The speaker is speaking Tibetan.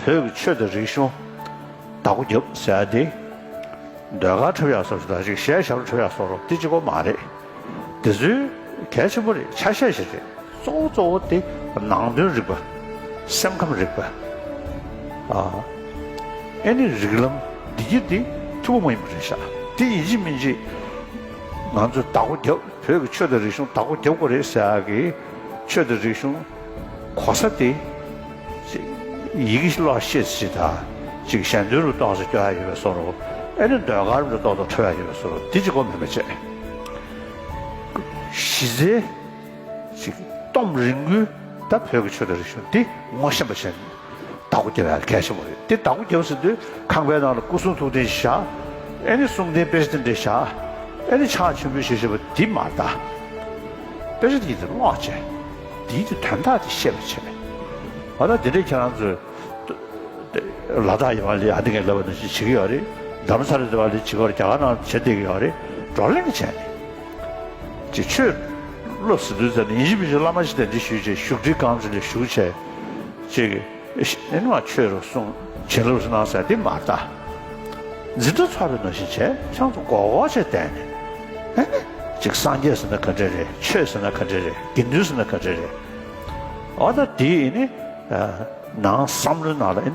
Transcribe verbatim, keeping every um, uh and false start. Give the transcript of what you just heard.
བོད་ཀྱི་ཆོས་དང་རིག་གཞུང་བདག་པོ་རྒྱབ་ཟེར་ཡ་དེ། ཟློས་གར་འཁྲབ་ཡག་སོགས་ཞིག་དང་ཅིག་གཞས་ཞབས་བྲོ་འཁྲབ་ཡག་སོགས་རོགས་དེ་གཅིག་པོ་མ་རེད། དེ་ཚོའི་གལ་ཆེན་པོ་རེད། ཆ་ཤས་ཤིག་རེད། གཙོ་བོ་གཙོ་བོ་དེ་ནང་དོན་རིག་པ། སེམས་ཁམས་རིག་པ། ཨ་ཨེ་ནི་རིགས་ལམ་འདི་གྱིས་དེ་འཐུས་པོ་མ་ཡིན་པ་རེད་ཤག་དེ་ཡིན་གཅིག་མིན་གཅིག་ང་ཚོས་བདག་པོ་རྒྱབ། བོད་ཀྱི་ཆོས་དང་རིག་གཞུང་བདག་པོ་རྒྱབ་དགོས་རེད་ཟེར་ཡག་གི་ཆོས་དང་རིག་གཞུང་གོ་ས་དེ། ཡི་གེ་ཀློག་ཤེས་ཅིག་དང་། ཅིག་ཞལ་འདོན་རུ་ཏོག་ཙམ་སྐྱོར་ཡ་ཡོད་པའི་བཟོ་འདྲ། ཨེ་ནི་ཟློས་གར་རུ་ཏོག་ཙམ་འཁྲབ་ཡ་ཡོད་པའི་བཟོ་འདྲ། དེ་གཅིག་པོ་མིན་པ་བྱས། གཞི་རྩའི་ཅིག་སྟོབས་རིང་པོའི་ད་བོད་ཀྱི་ཆོས་དང་རིག་གཞུང་འདི་ངོ་ཤེས་པ་བྱས་ནས་བདག་པོ་རྒྱབ་ཡ་གལ་ཆེན་པོ་རེད། དེ་བདག་པོ་རྒྱབ་ཟེར་དུས་ཁང་པའི་ནང་ལ་སྐུ་གསུང་ཐུགས་རྟེན་ཞིག་བཞག་ཨེ་ནི་གསུང་རྟེན་དཔེ་ཆ་དེ་འདྲ་བཞག་ཨེ་ནི་ཕྱག་མཆོད་འབུལ་ཞིག་བྱེད་པ་འདི་མ་རེད་ད། དཔེ་ཆ་དེ་ཡིན་དུས་ཀློག་བྱས། དེའི་དོན་དག་དེ་ཤེས་པ་བྱས། འོ་ན་དེ་འདྲའི་ཁྱེད་རང་ཚོས་ལ་དྭགས་ཡོད་པ་ལས་ཨ་འདི་ངས་ལབ་པ་ནང་བཞིན་བྱེད་ཀྱི་ཡོད་རེད། རྡ་རམ་ས་ལ་ཡོད་པ་ལས་བྱེད་ཀྱི་ཡོད་རེད། རྒྱ་གར་ནང་བྱེད་བསྡད་ཀྱི་ཡོད་རེད། བགྲོ་གླེང་བྱས་ནས་ཅིག་ཆོས་བློ་ཟེར་དུས་ཙམ་ནས་ཡིན་གཅིག་མིན་གཅིག་བླ་མ་ཞིག་གདན་འདྲེན་ཞུས་བྱས། བཞུགས་ཁྲི་རྐང་གཅིག་ལ་བཞུགས་བྱས། ཅིག་ཨེ་ནི་མ་ཆོས་རུ་གསུང་བྱིན་རླབས་སུ་གནང་ཟེར་འདི་མ་རེད་ད། འཛིན་གྲྭ་ཚོགས་པའི་ནང་བཞིན་བྱས། ཁྱེད་ཚོ་མགོ་སྐོར་བྱས་བསྡད་ནས་ཨེ་ནི་ཅིག་སངས་རྒྱས་ཟེར་ན་ག་འདྲ་རེད། ཆོས་ཟེར་ན་ག་འདྲ་རེད། དགེ་འདུན་ཟེར་ན་ག་འདྲ་རེད། འོ་ད་དེ་ཡིན་ནི། ནང་བསམ་བློའི་ནང་ལ་ཨེ་